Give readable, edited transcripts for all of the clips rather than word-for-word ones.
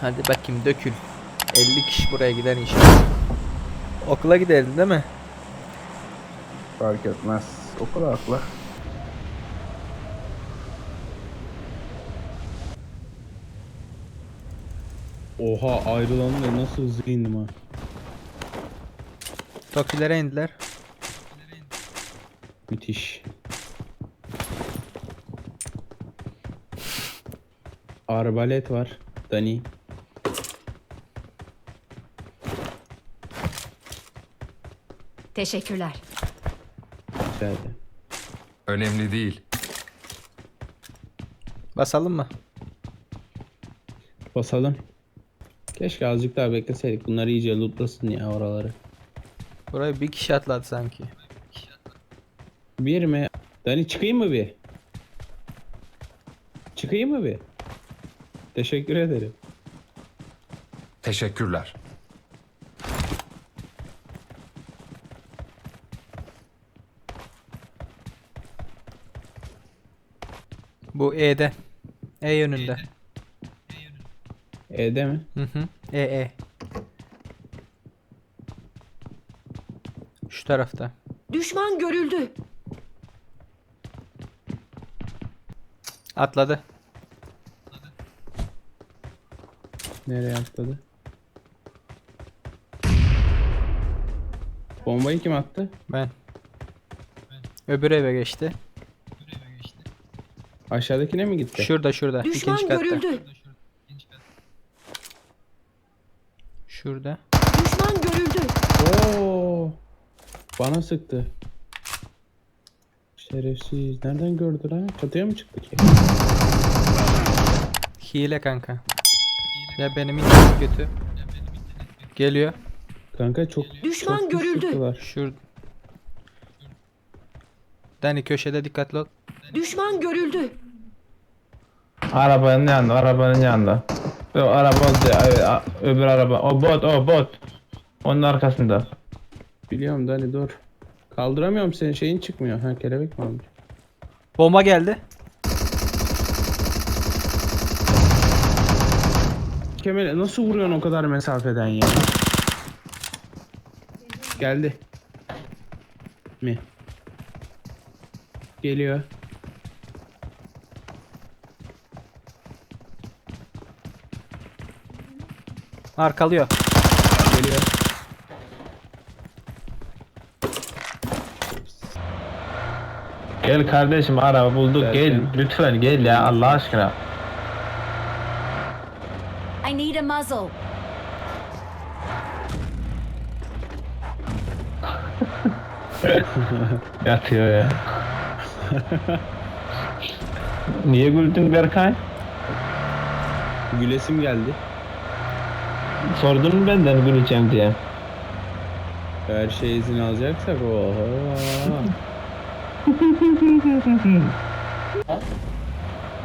Hadi bakayım dökül. 50 kişi buraya gider inşallah. Okula gidelim değil mi? Fark etmez. Okula atla. Oha ayrılanı da nasıl hızlı indim ha. Tokilere indiler. Müthiş. Arbalet var. Dani. Teşekkürler. Güzeldi. Önemli değil. Basalım mı? Basalım. Keşke azıcık daha bekleseydik. Bunlar iyice lootlasın ya oraları. Buraya bir kişi atladı sanki. Bir mi? Dani çıkayım mı bir? Çıkayım mı bir? Teşekkür ederim. Teşekkürler. Bu E'de. E yönünde. E'de mi? Hı hı. E E. Şu tarafta. Düşman görüldü. Atladı. Nereye atladı? Bombayı kim attı? Ben. Öbür eve geçti. Aşağıdakine mi gitti? Şurada şurada. Düşman İkinci katta. görüldü. Şurada. Düşman görüldü. Oo! Bana sıktı. Şerefsiz. Nereden gördü lan? Çatıya mı çıktı ki? Hile kanka. Ya benim internet kötü. Geliyor. Kanka çok Düşman çok pis görüldü. sıktılar. Şur. Dani köşede dikkatli ol. Düşman görüldü. Arabanın yanında, arabanın yanında. O araba oldu, evet, öbür araba. O bot, o bot. Onun arkasında. Biliyorum Dani dur. Kaldıramıyorum senin şeyin çıkmıyor. Ha kelebek mi almış? Bomba geldi. Kemal nasıl vuruyorsun o kadar mesafeden ya? Geldi. Mi? Geliyor. Arkalıyor. Geliyor. Gel kardeşim araba bulduk gel. Derken? Lütfen gel ya Allah aşkına. I need a muzzle. Yatıyor ya. Niye güldün Berkay? Gülesim geldi. Sordun mu benden güleceğim diye. Her şeye izin alacaksak oho.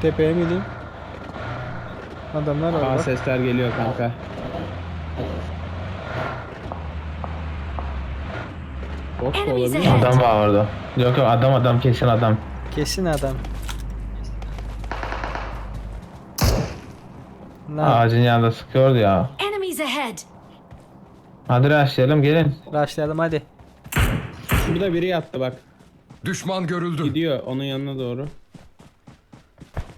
Tepeye mi ineyim? Adamlar var. Aa bak. sesler geliyor kanka. Bot da Enemies olabilir. ahead. Adam var orada. Yok yok adam adam kesin adam. Kesin adam. Lan Ağacın yanında sıkıyordu ya. Enemies ahead. Hadi başlayalım gelin. rushlayalım hadi. Şurada biri yattı bak. Düşman görüldü. Gidiyor onun yanına doğru.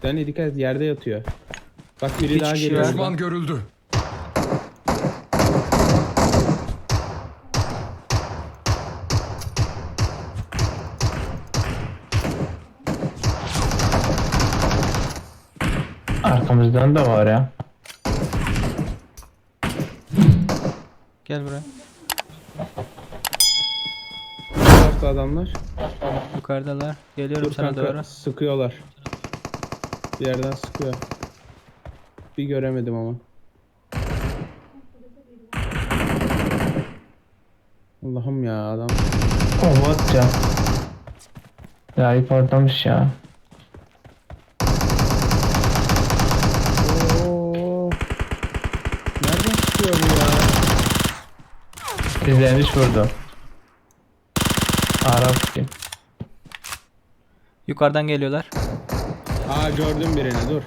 Dani dikkat et yerde yatıyor. Bak biri Üç daha kişi geliyor. var. Düşman görüldü. Arkamızdan da var ya. Gel buraya. Bu tarafta adamlar. Yukarıdalar. Geliyorum Dur sana kanka, doğru. sıkıyorlar. Bir yerden sıkıyor. Bir göremedim ama. Allah'ım ya adam. O bot ya. Ya yukarıdamış ya. Oo. Nereden sıkıyor bu ya? İzlemiş vurdu. Arap kim? Yukarıdan geliyorlar. Aa gördüm birini dur.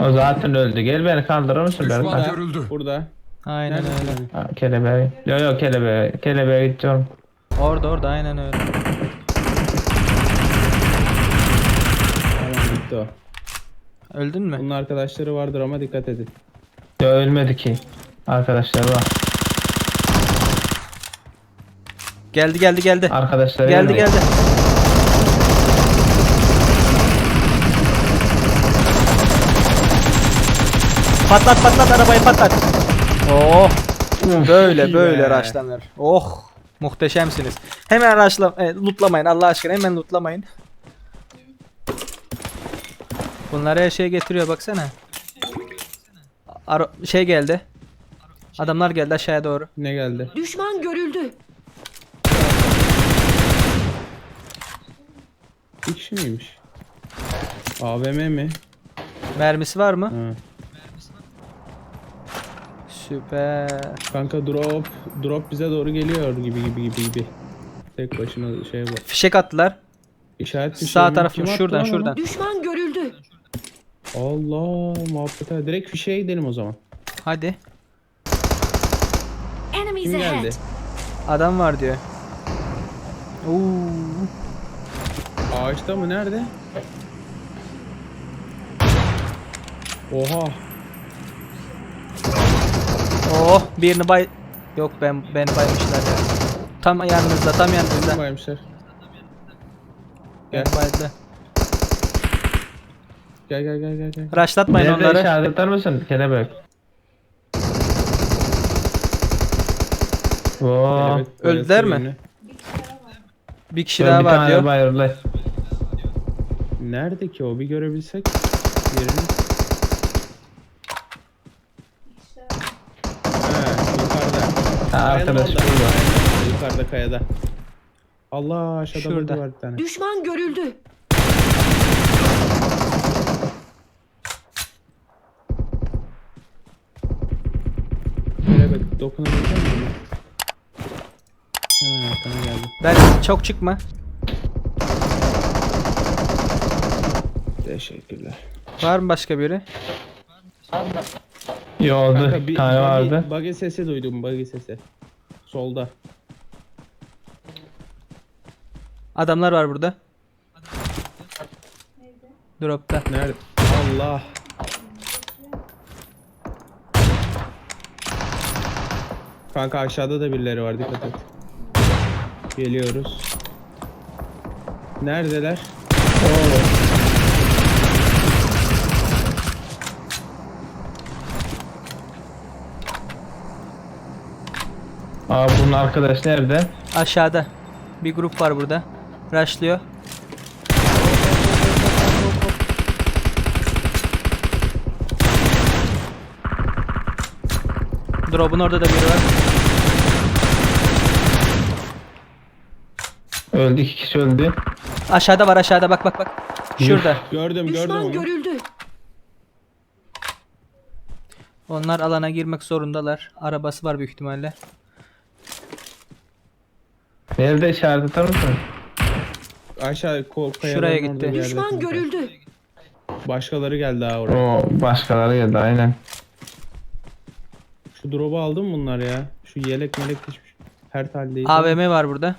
O zaten öldü. Gel beni kaldırır mısın Düşman Berkay? görüldü. Burada. Aynen Nerede? öyle. Ha, Kelebeğe. Yo yo kelebeğe. Kelebeğe gidiyorum. Orada orada aynen öyle. Tamam gitti o. Öldün mü? Bunun arkadaşları vardır ama dikkat edin. Yo ölmedi ki. Arkadaşları var. Geldi geldi geldi. Arkadaşları Geldi geldi. Patlat patlat arabayı patlat. Oh. Böyle iyi böyle be. rushlanır. Oh. Muhteşemsiniz. Hemen rushla lootlamayın Allah aşkına hemen lootlamayın. Bunlar her şeyi getiriyor baksana. Ara şey geldi. Adamlar geldi aşağıya doğru. Ne geldi? Düşman görüldü. Bir kişi miymiş? AVM mi? Mermisi var mı? Ha. Süper. Kanka drop drop bize doğru geliyor gibi gibi gibi gibi. Tek başına şey bu. Fişek attılar. İşaret fişeği Sağ mi? tarafı Kim attı şuradan lan onu? şuradan. Düşman görüldü. Allah muhabbete. Direkt fişeğe gidelim o zaman. Hadi. Enemies Kim ahead. geldi? Adam var diyor. Oo. Ağaçta mı? Nerede? Oha. Oh birini bay Yok ben beni baymışlar ya. Tam yanınızda tam Kim yanınızda. baymışlar? Gel. Beni baydı. Gel gel gel gel. gel. Rushlatmayın Nerede onları. işaret atar mısın kelebek? Oo. Kelebek Öldüler mi? bayılttı birini. Bir kişi Bir daha var tane diyor. bayıldı. Nerede ki o? Bir görebilsek yerini. He, yukarıda. Ha, arkadaş Kayanın orada. burada. Yukarıda kayada. Allah aşağıda Şurada. buggy var bir tane. Düşman görüldü. Kelebek dokunabilecek miyim? Hemen arkana geldim. Ben çok çıkma. Teşekkürler. Var mı başka biri? Yo oldu. Kanka, Bir tane buggy, vardı. Buggy sesi duydum buggy sesi. Solda. Adamlar var burada. Drop'ta. Nerede? Allah. Kanka aşağıda da birileri var dikkat et. Geliyoruz. Neredeler? Aa bunun arkadaş nerede? Aşağıda. Bir grup var burada. Rushlıyor. Drop'un orada da biri var. Öldü iki kişi öldü. Aşağıda var aşağıda bak bak bak. Şurada. Gördüm gördüm Düşman onu. görüldü. Onlar alana girmek zorundalar. Arabası var büyük ihtimalle. Nerede işaret atar mısın? Aşağı ko kayanın Şuraya orada gitti. bir yerde Düşman kanka. görüldü. Başkaları geldi ha oraya. O başkaları geldi aynen. Şu drop'u aldı mı bunlar ya? Şu yelek melek hiçbir her haldeyiz. AVM var burada.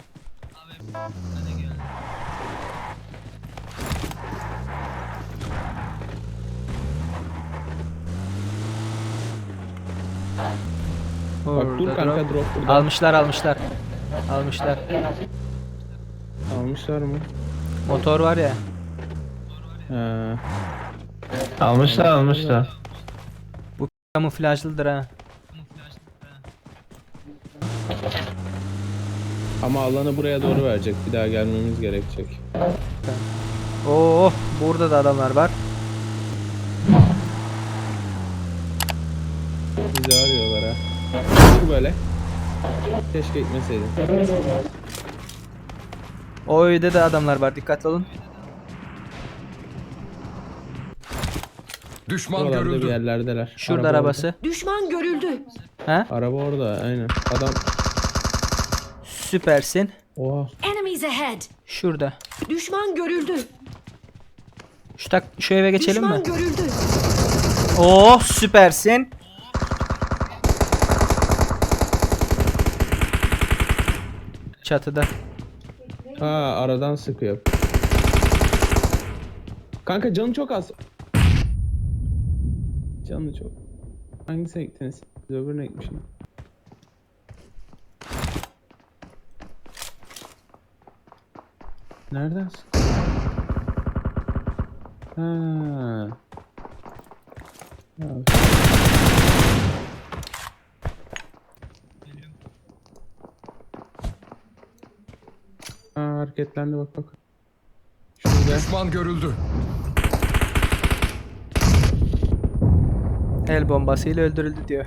Bak dur Burada kanka drop. drop burada. Almışlar almışlar. Almışlar. Almışlar mı? Motor var ya. He. Almışlar almışlar. Kamuflajlıdır ha. Ama alanı buraya doğru verecek. Bir daha gelmemiz gerekecek. Oo, burada da adamlar var. Bizi arıyorlar ha. Dur böyle. Keşke gitmeseydin. O evde de adamlar var. Dikkatli olun. Düşman Buralarda bir görüldü. yerlerdeler. Şurada Araba arabası. Düşman görüldü. Ha? Orada. Araba orada aynen. Adam Süpersin. Oha. Enemies ahead. Şurada. Düşman görüldü. Şu tak şu eve geçelim Düşman mi? görüldü. Oh süpersin. Çatıda. Ha aradan sıkıyor. Kanka canı çok az. Canı çok. Hangisine gittiniz? Siz Öbürüne gitmişim. Nereden sıkıyor? Ha. Ya. Ha, hareketlendi bak bak. Şurada. Düşman görüldü. El bombasıyla öldürüldü diyor.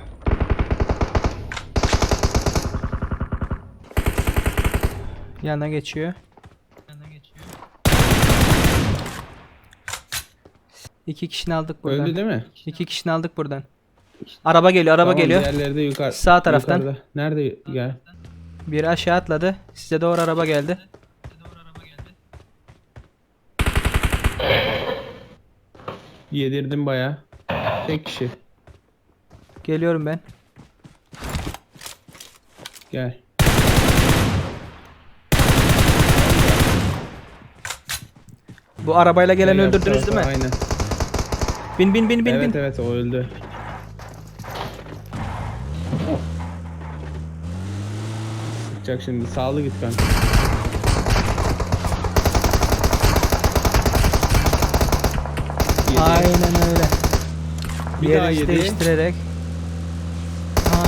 Yana geçiyor. İki kişini aldık buradan. Öldü değil mi? İki kişini aldık buradan. Araba geliyor, araba Tamam, geliyor. Diğerleri de yukarı. Sağ taraftan. Yukarıda. Nerede? Gel. Biri aşağı atladı. Size doğru araba geldi. Yedirdim bayağı. Tek kişi. Geliyorum ben. Gel. Bu arabayla geleni Gel, gel, bu öldürdünüz değil mi? tarafa, Aynen. Bin bin bin bin evet bin. evet o öldü. Sıkacak şimdi. Sağlı git kanka. Yedi. Aynen öyle. Bir Yerini daha yedi. değiştirerek.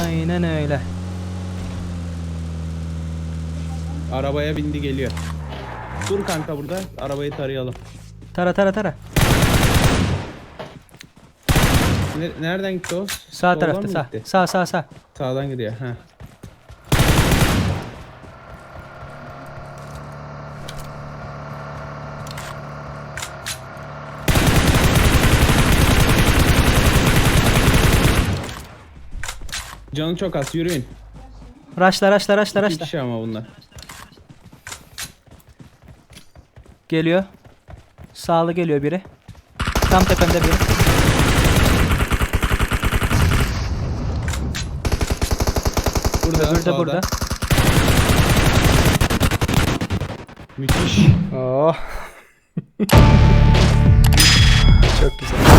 Aynen öyle. Arabaya bindi geliyor. Dur kanka burada. Arabayı tarayalım. Tara tara tara. Nereden gitti o? Sağ Soldan tarafta mı sağ. gitti? Sağ sağ sağ. Sağdan gidiyor. Ha. Canı çok az yürüyün. Raşla raşla raşla İki raşla. kişi ama bunlar. Geliyor. Sağlı geliyor biri. Tam tepemde biri. Burada, Öbürü de sağda. burada. Müthiş. Oh. Çok güzel.